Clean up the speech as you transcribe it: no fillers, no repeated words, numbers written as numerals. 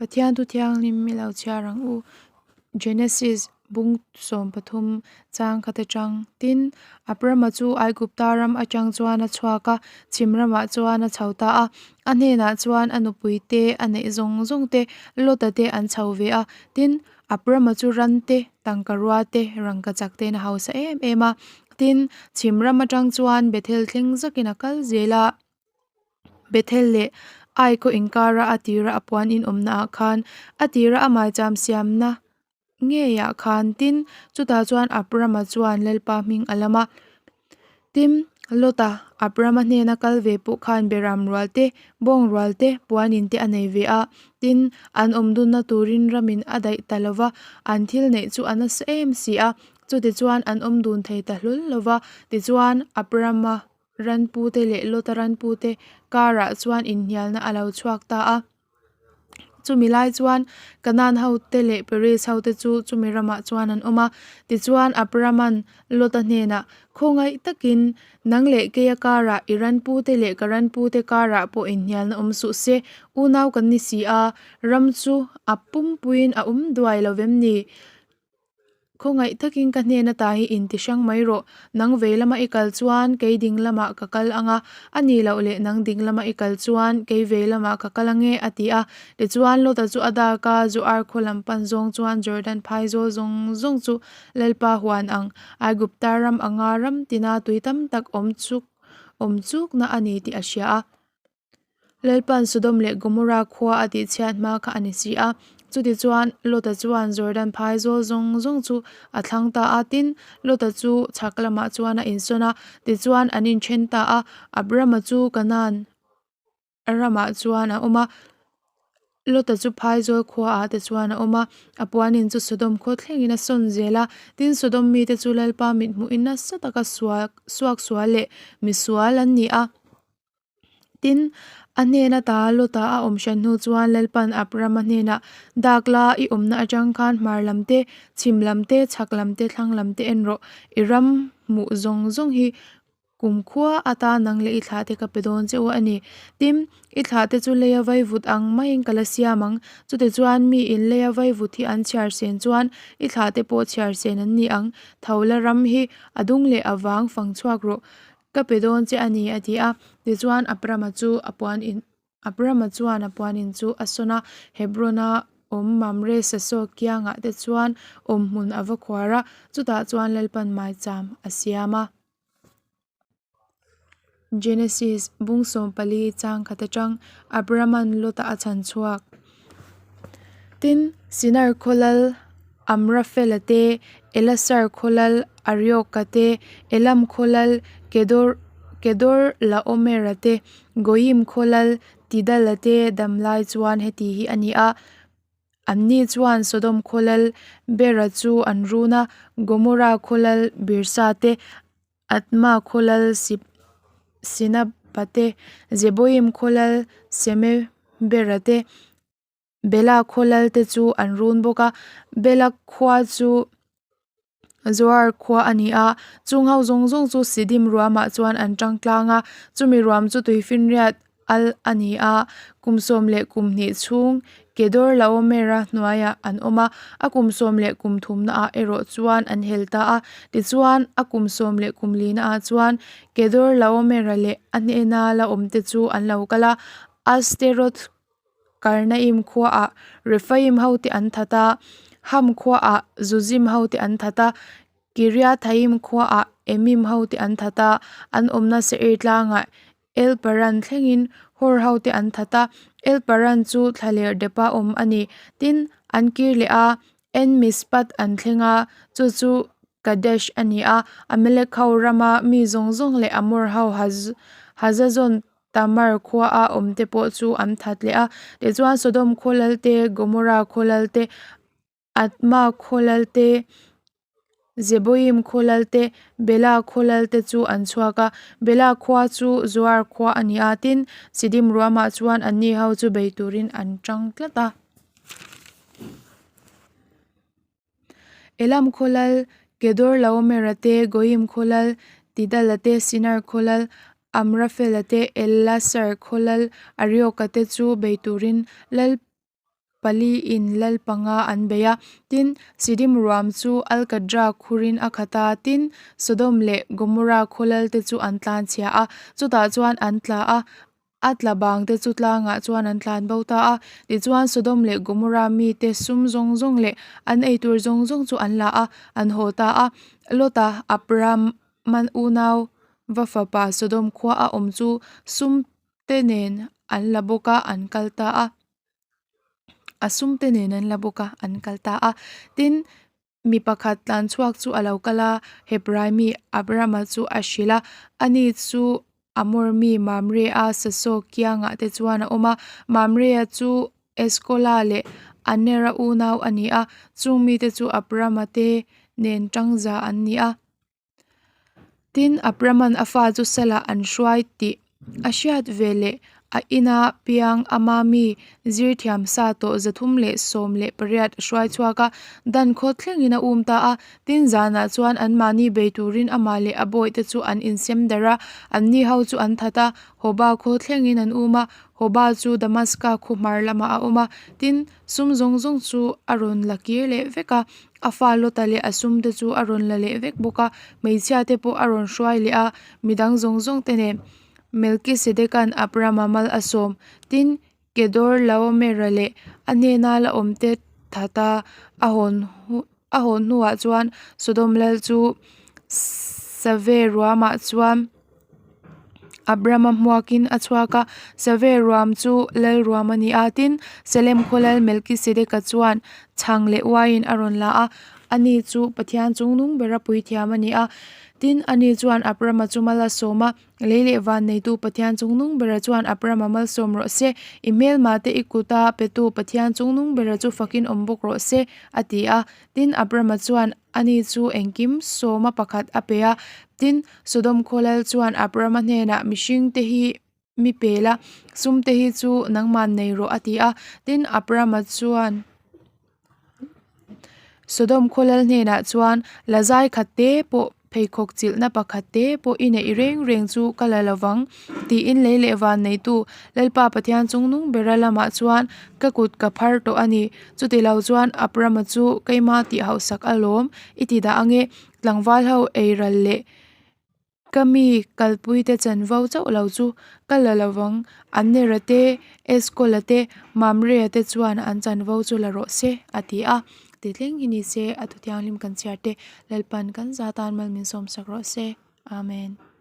Pathian thu thianghlim i lo chhiar ang u. Genesis bung 13 chang khat atang tin Abrama chu Aigupta ram atang chuan a chhuak a, chhim ramah chuan a chho ta a. A hnenah chuan a nupui te, a neih zawng zawng te, Lota te an chho ve a. Tin, Abrama chu ran te, tangka rua te, rangkachak tein a hausa em em a. Tin, chhim ram atang chuan Bethel thleng zakin a kal zel a. Bethel leh Ai khaw inkara a tira a puan inawmna ah khan a tira a maicham siamna ngeiah khan tin chutah chuan Abrama chuan Lalpa hming a lam a. Tin, Lota Abrama hnena kal ve pawh khan beram rual te, bawng rual te, puanin te a nei ve a. Tin, an awm dunna turin ramin a daih ta lo va, an thil neih chu a nasa em si a. Chutichuan an awm dun thei ta hlul lo va, tichuan Abrama Ranpute leh Lota ranpute karah chuan inhnialna a lo chhuak ta a. Chumi lai chuan Kanaan hote leh Periz hote chu chumi ramah chuan an awm a. Tichuan Abrama'n Lota hnenah, Khawngaih takin nang leh keia karah i ranpute leh ka ranpute karah pawh inhnialna awm suh se, unau kan ni si a, ram chu a pumpuiin a awm duai lo vem ni? Khawngaih takin ka hnen ata hi inti hrang mai rawh. Nang vei lama i kal chuan kei ding lamah ka kal ang a, a ni loh leh nang ding lama i kal chuan kei vei lamah ka kal ang e, a ti a. Tichuan Lota chu a dak a, Zoar khaw lam pan zawng chuan Jordan phaizawl zawng zawng chu Lalpa huan ang, Aigupta ram anga ram tina tui tam tak awm chuk awm chukna a ni tih a hria a. Lalpa'n Sodom leh Gomorra khua a tihchhiat hma kha a ni si a. Chutichuan, Lota chuan Jordan phaizawl zawng zawng chu a thlang ta a. Tin, Lota chu chhak lamah chuan a insawn a, tichuan an inthen ta a. Abrama chu Kanaan ramah chuan a awm a. Lota chu phaizawl khuaah te chuan a awm a, a puanin chu Sodom khaw thlengin a sawn zel a. Tin, Sodom mite chu Lalpa mithmuhin nasa taka suak suaksual leh misual an ni a. Tin, a hnen ata Lota a awm hran hnu chuan Lalpan Abrama hnenah, Dak la, i awmna atang khan hmar lam te, chhim lam te, chhak lam te, thlang lam te en rawh. I ram hmuh zawng zawng hi kumkhua ata nang leh i thlah te ka pe dawn che u a ni. Tin, i thlah te chu leia vaivut ang maiin ka la siam ang. Chutichuan mi in leia vaivut hi an chhiar sen chuan i thlah te pawh chhiar sen an ni ang. Tho la ram hi a dung leh a vang fang chhuak rawh. Ka pe dawn che a ni, a ti a. Tichuan Abrama chu a puan in Abrama chuan a puan in chu a sawn a, Hebron-a awm Mamre sasaw kiangah te chuan awmhmun a va khuar a, chutah chuan Lalpan maicham a siam a. Genesis, bung 14 chang khat atang Abrama'n Lota a chhan chhuak. Tin, Sinar khaw lal Amrafela te, Elasar khaw lal Arioka te, Elam khaw lal Kedor Kedorlaomera te, Goiim khaw lal Tidala te dam lai chuan heti hi a ni a. Anni chuan Sodom khaw lal Bera chu an run a, Gomorrah khaw lal Birsa te, Adma khaw lal Sinaba te, Zeboim khaw lal Semebera te, Bela khaw lal te chu an run bawk a. Bela khua chu Zoar khua a ni a, chung ho zawng zawng chu Sidim ruamah chuan an tang tlang a, chumi ruam chu tuifinriat al a ni a, kum sawm leh kum hnih chhung Kedorlaomera hnuaiah an awm a, a kum sawm leh kum thumnaah erawh chuan an hel ta a. Tichuan, a kum sawm leh kum linaah chuan Kedorlaomera leh a hnena la awmte chu an lo kal a, Asteroth Karnaim khuaah Rephaim hote an that a, Ham khuaah Zuzim hote an that a, Kiriathaim khuaah Emim hote an that a, an awmna Seir tlangah El Paran thlengin Hor hote an that a, El Paran chu thlaler depa awm a ni. Tin, an kir leh a, En Mishpat an thleng a, chu chu Kadesh a ni a, Amalek ho rama mi zawng zawng leh Amor ho Hazazon Tamar khuaa awmte pawh chu an that leh a. Tichuan Sodom khaw lal te, Gomorrah khaw lal te, Adma khaw lal te, Zeboim khaw lal te, Bela khaw lal te chu an chhuak a. Bela khua chu Zoar khua a ni a, tin, Sidim ruamah chuan anni ho chu bei turin an tang tlat a. Elam khaw lal, Kedorlaomera te, Goiim khaw lal, Tidala te, Sinar khaw lal, Amrafela te, Elasar khaw lal, Arioka te chu bei turin lal. paliin lal panga an bei a. Tin, Sidim ruam chu alkatra khurin a khat a, tin, Sodom leh Gomorra khaw lalte chu an tlanchhia a, chutah chuan an tla a, a tla bangte chu tlangah chuan an tlan bo ta a. Tichuan, Sodom leh Gomorra mite sum zawng zawng leh an eitur zawng zawng chu an la a, an haw ta a. Lota, Abrahama unau va fapa Sodom khua a awm chu sum te nen an la bawk a, an kal ta a. A sum te nen an la bawk a, an kal ta a. Tin, mi pakhat tlan chhuak chu a lo kal a, Hebrai mi Abrahama chu a hrilh a, ani chu Amor mi Mamre-a sasaw kiangah te chuan a awm a. Mamre-a chu Eskola leh Anera unau a ni a, chung mite chu Abrahama te nen tangza an ni a. Tin, Abrahman a fa chu salah an hruai tih a hriat ve leh a ina piang ama mi zir thiam sa tawh 318 a hruai chhuak a, Dan khaw thlengin a um ta a. Tin, zanah chuan anmahni bei turin amah leh a bawihte chu an insem darh a, anni ho chu an that a, Hoba khaw thlengin an um a, Hoba chu Damaska khaw hmar lamah a awm a. Tin, sum zawng zawng chu a rawn la kir leh vek a. A fa Lota leh a sum te chu a rawn la leh vek bawk a, hmeichhia te pawh a rawn hruai leh a, midang zawng zawng te nen Melkisedeka'n Abrama mal a sawm. Tin, Kedorlaomera leh a hnena la awm te that a, a hawn a hawn hnuah chuan Sodom lal chu Save ruamah chuan Abrama hmuakin a chhuak a, Save ruam chu lal ruam a ni a. Tin, Salem khaw lal Melkisedeka chuan chhang leh uaiin a rawn la a, ani chu Pathian chungnung bera puithiam a ni a. Tin, ani chuan Abrama chu mal a sawm a, Lei leh van neitu Pathian chungnung bera chuan Abrama malsawm rawh se, i hmelmah te i kuta petu Pathian chungnung bera chu fakin awm bawk rawh se, a ti a. Tin, Abrama chuan ani chu engkim sawma pakhat a pe a. Tin, Sodom khaw lal chuan Abrama hnenah mihring te hi mi pel a, sum te hi chu nangman nei rawh a ti a. Tin, Abrama chuan Sodom khaw lal hnenah chuan lazai khat te pawh pheikhawk chilhna pakhat te pawh i neih reng reng chu ka la lovang tiin lei leh van neitu Lalpa Pathian chungnung bera lamah chuan ka kut ka phar tawh a ni. Chutilo chuan Abrama chu keima tih hauhsak alawm i ti dah ange. Tlangval ho ei ral leh ka mi kalpuite chanvo chauh lo chu ka la lovang, Anera te, Eskola te, Mamrea te chuan an chanvo chu la rawh se, a ti a. Titling hi ni se, a thu thianghlim kan chhiar te, Lalpan kan za tan mal min sawmsak rawh se. Amen.